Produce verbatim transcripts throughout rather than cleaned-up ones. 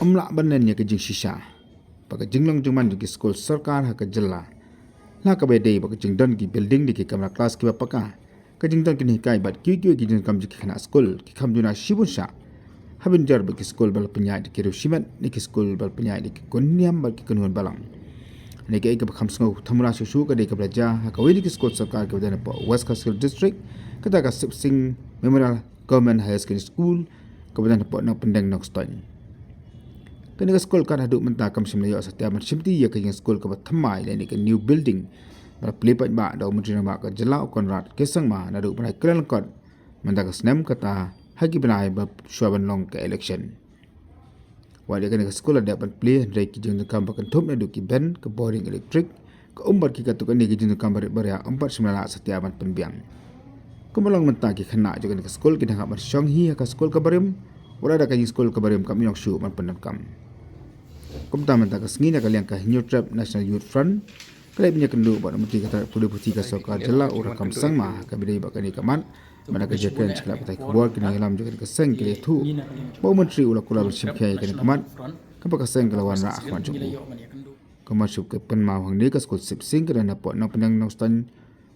Ym lah ban len ïa ka jingshisha ba ka jinglong jingman jong ki skul sorkar ha ka jylla, la kaba dei ba ka jingdon ki building da ki kamra klas kiba paka, ka jingdon ki nonghikai bad kiwei kiwei ki jingdonkam jong ki khynnah skul ki kham juna shibun shah. Haba ïoh ba ki skul ba la pynïaid da ki riew shimet ne ki skul ba la pynïaid da ki kynhun niam bad ki kynhun balang. Hangne kaei kaba kham sngewthuh thymmai shuh shuh ka dei kaba la jia ha kawei na ki skul sorkar kaba don hapoh West Khasi Hills District, kata ka Sip Singh Memorial Government Higher Secondary School kaba don hapoh Nongpyndeng Nongstoiñ. Kane ka skul kat haduh mynta kam shym la ïoh satia ban shimti ïa ka ïing skul kaba thymmai lane ka new building ba la plie paidbah da u Myntri Rangbah ka jylla u Conrad K Sangma naduh ban ai kren lyngkot mynta ka snem, kata ha ki bnai ba shuwa ban long ka election. Wat ïa kane ka skul la dep ban plie hynrei ki jingdonkam ba kynthup naduh ki bench, ka boring electric, ka um bad ki katto katne ki jingdonkam barit baria ym pat shym la lah satia ban pynbiang. Kumba long mynta ki khynnah jong kane ka skul ki dang hap ban shong hi ha ka skul kaba rim, wat la da ka ïing skul kaba rim kam ïoh shuh ban pyndonkam. Kumta mynta ka sngi na ka liang ka Hynñiewtrep National Youth Front ka la ïakynduh bad u Myntri ka tnat pule puthi ka sorkar jylla u Rakkam Sangma ha kaba dei ba kane ka mat Mynta ka jingkren sha ki lad pathai khubor, ki nongïalam jong kane ka seng ki la ïathuh ba u Myntri u la kular ban shim khia ïa kane ka mat kaba ka seng ka la wanrah ha khmat jong u. Ka mat shuh ka pynmaw hangne ka skul Sip Singh ka don hapoh Nongpyndeng Nongstoiñ,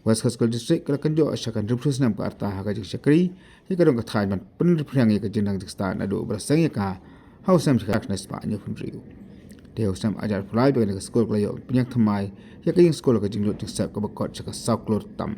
West Khasi Hills District, ka la kynjoh sha ka hynriewphew snem ka rta ha ka jingshakri ïa ka dong ka thaiñ ban pynphriang ïa ka jingdang jingstad naduh ba la seng ïa ka ha u snem shikatto khyndai spah hynñiewphew hynriew. Te ha u snem arhajar arphew lai ba kane ka skul ka la ïoh pynïaid thymmai ïa ka ïing skul ha ka jinglut jingsep kaba khot sha ka saw klur tam.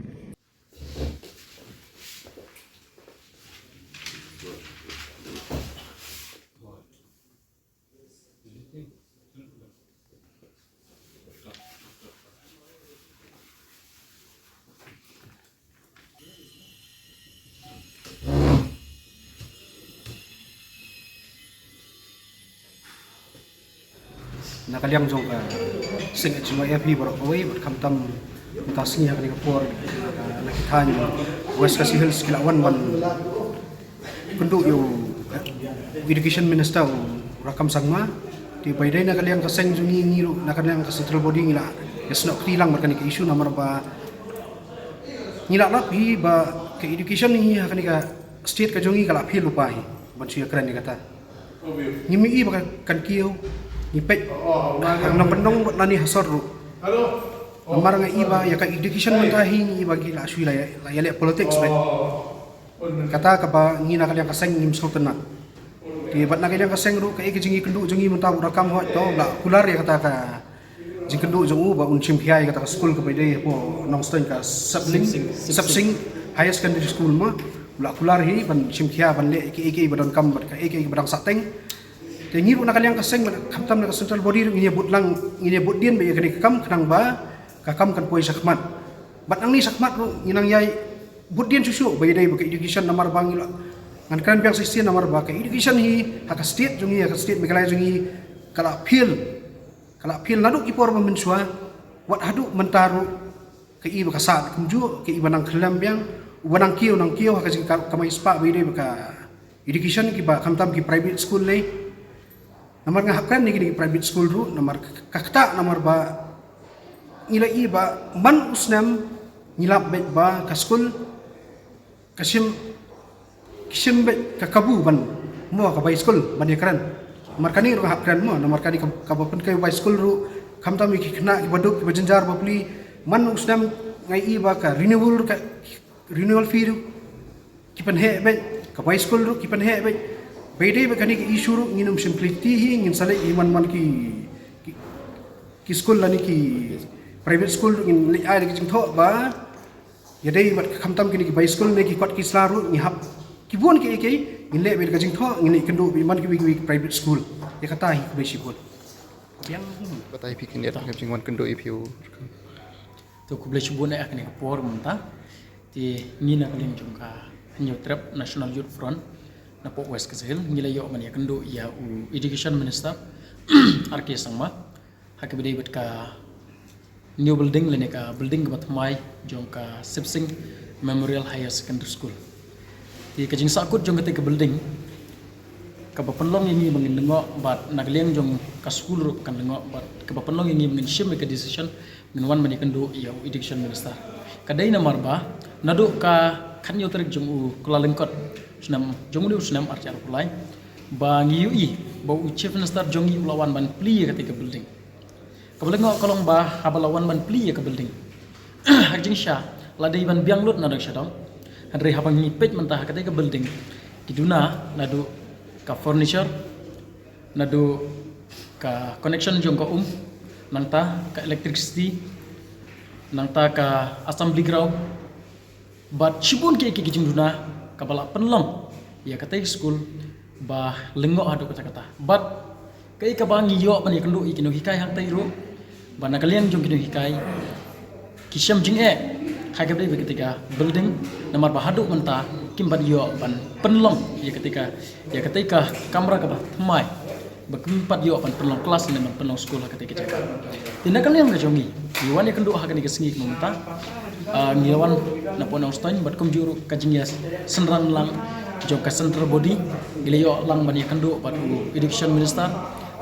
Na ka liang jong ka seng H Y F hi baroh kawei bad khamtam mynta sngi ha kane ka por, ah, na ki thaiñ West Khasi Hills ki la wan ban kynduh ïa u Education Minister u Rakkam Sangma. Te ba ïadei na ka liang ka seng jong ngi, ngi ruh na ka liang ka central body ngi la ïasnoh kti lang bad kane ka issue namar ba ngi la lap hi ba ka education hi ha kane ka state ka jong ngi ka la fail lypa hi ban shu ïakren ïa kata. Ngim i ba kan kiew, ngi peit ha nongkyndong bad lane ha sor ruh. Namar nga i ba ïa ka education mynta hi ngi i ba ki la shu la, la ïaleh politics beit. Kata kaba ngi na ka liang ka seng ngim sngewtynnat. Te bad na ka liang ka seng ruh kaei ka jingkynduh jong ngi mynta u Rakkam hoi to la kular ïa kata ka jingkynduh jong u ba un shim khia ïa kata ka skul kaba ïadei hapoh Nongstoiñ ka Sip Singh, Sip Singh Higher Secondary School ma. U la kular hi ban shim khia ban leh kiei kiei ba donkam bad kaei kaei ba dang sahteng. Te ngi ruh na ka liang ka seng bad khamtam na ka central body ruh ngin ïa bud lang, ngin ïa bud dien ba ïa kane ka kam khnang ba ka kam kan poi shakhmat. Bad nangne shakhmat ruh ngi nang ïai bud dien shuh shuh ba ïadei ba ka education namar ba ngi la ngan kren biang shisien namar ba ka education hi ha ka state jong ngi, ha ka state Meghalaya jong ngi ka la fail. Ka la fail naduh ki por ba mynshuwa wat haduh mynta ruh. Ka i ba ka sah kumjuh, ka i ba nang khyllem biang, uba nang kiew nang kiew ha ka jingkam, kamai spah ba ïadei ba ka education kiba khamtam ki private school lei. Namar nga hap kren ïa kine ki private school ruh namar ka, ka ktah namar ba ngi la i ba man u snem ngi lap beit ba ka skul ka shim, ka shim beit ka kabu ban mo ka bai skul ban ïakren. Namar kane ruh nga hap kren mo, namar kane ka, kaba pynkai bai skul ruh khamtam ïa ki khynnah kiba duk kiba jynjar ba pli. Man u snem nga i ba ka renewal, ka renewal fee ruh ki pynheh beit, ka bai skul ruh ki pynheh beit. Ba ïadei bad kane ka issue ruh ngin ym shim khlei kti hi, ngin sa leit hi man man ki, ki, ki skul lane ki private school ruh ngin leit ai da ka jingthoh ba ïadei bad khamtam kine ki bai skul ne ki kot ki sla ruh ngi hap ki bun kiei kiei, ngin leh beit da ka jingthoh, ngin leit kynduh beit man kiwei kiwei ki private school. Ïa kata hi, khublei shibun. Batai phi kine, ka jingwan kynduh ïa phi u. To khublei shibun ïa kane ka por mynta. Te ngi na ka liang jong ka Hynñiewtrep National Youth Front napoh West Khasi Hills ngi la ïoh ban ïakynduh ïa u Education Minister R K Sangma ha kaba ïadei bad ka new building lane ka building kaba thymmai jong ka Sip Singh Memorial Higher Secondary School. Te ka jingsahkut jong kata ka building kaba pynlong ïa ngi ba ngin lyngngoh bad na ka liang jong ka skul ruh kan lyngngoh bad kaba pynlong ïa ngi ba ngin shim ïa ka decision ngin wan ban ïakynduh ïa u Education Minister. Ka dei namar ba naduh ka khathynñiew tarik jong u Kyllalyngkot snem, jong une u snem arhajar arphew lai, Ba ngi ïohi ba u Chief Minister jong ngi u la wan ban plie ïa katei ka building. Kaba lyngngoh ka long ba haba la wan ban plie ïa ka building, ha ka jingshisha la dei ban biang lut na dong sha dong. Hynrei haba ngi peit mynta ha katei ka building, ki duna naduh ka furniture, naduh ka connection jong ka um, nangta ka electricity, nangta ka assembly ground, bad shibun kiei kiei ki jingduna kaba la pynlong ïa katei ka skul ba lyngngoh haduh katta katta. Bad kaei kaba ngi ïoh ban ïakynduh ïa ki nonghikai hangtei ruh, ba na ka liang jong ki nonghikai ki shem jingeh ha kaba ïadei bad katei ka building, namar ba haduh mynta kim pat ïoh ban pynlong ïa katei ka, ïa katei ka kamra kaba thymmai, ba kim pat ïoh ban pynlong klas ne ban pynlong skul ha katei ka jaka. Te na ka liang ka jong ngi, ngi wan ïakynduh ha kane ka sngi kumta, ah, ngi wan na Port Nongstoiñ bad kumjuh ruh ka jingïasynran lang jong ka central body, ngi la ïoh lang ban ïakynduh bad u education minister.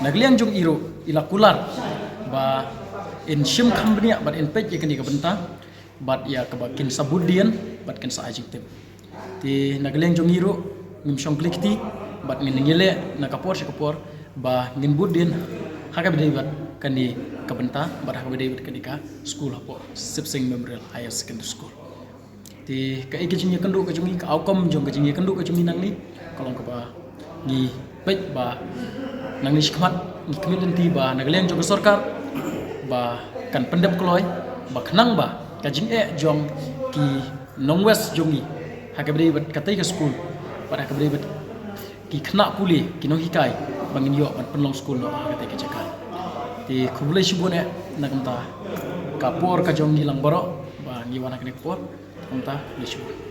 Na ka liang jong i ruh i la kular ba in shim kham bniah bad in peit ïa kane ka bynta, bad ïa kaba kin sa bud dien bad kin sa ai jingtip. Te na ka liang jong ngi ruh ngim shong kli kti bad ngin ïaleh na ka por sha ka por ba ngin bud dien ha kaba ïadei bad kane ka bynta bad ha kaba ïadei bad kane ka skul hapoh Sipsing Memorial Higher Secondary School. Te kaei ka jingïakynduh ka jong ngi, ka outcome jong ka jingïakynduh ka jong ngi nangne ka long kaba ngi peit ba nangne shakhmat ngi khmih lynti ba na ka liang jong ka sorkar ba kan pyndep kloi, ba khnang ba ka jingeh jong ki nong West jong ngi ha kaba ïadei bad katei ka skul bad ha kaba ïadei bad ki khynnah pule, ki nonghikai, ba ngin ïoh ban pynlong skul noh ha katei ka jaka. Te khublei shibun eh na kumta ka por ka jong ngi lang baroh ba ngi wan ha kane ka por. Kumta, khublei shibun.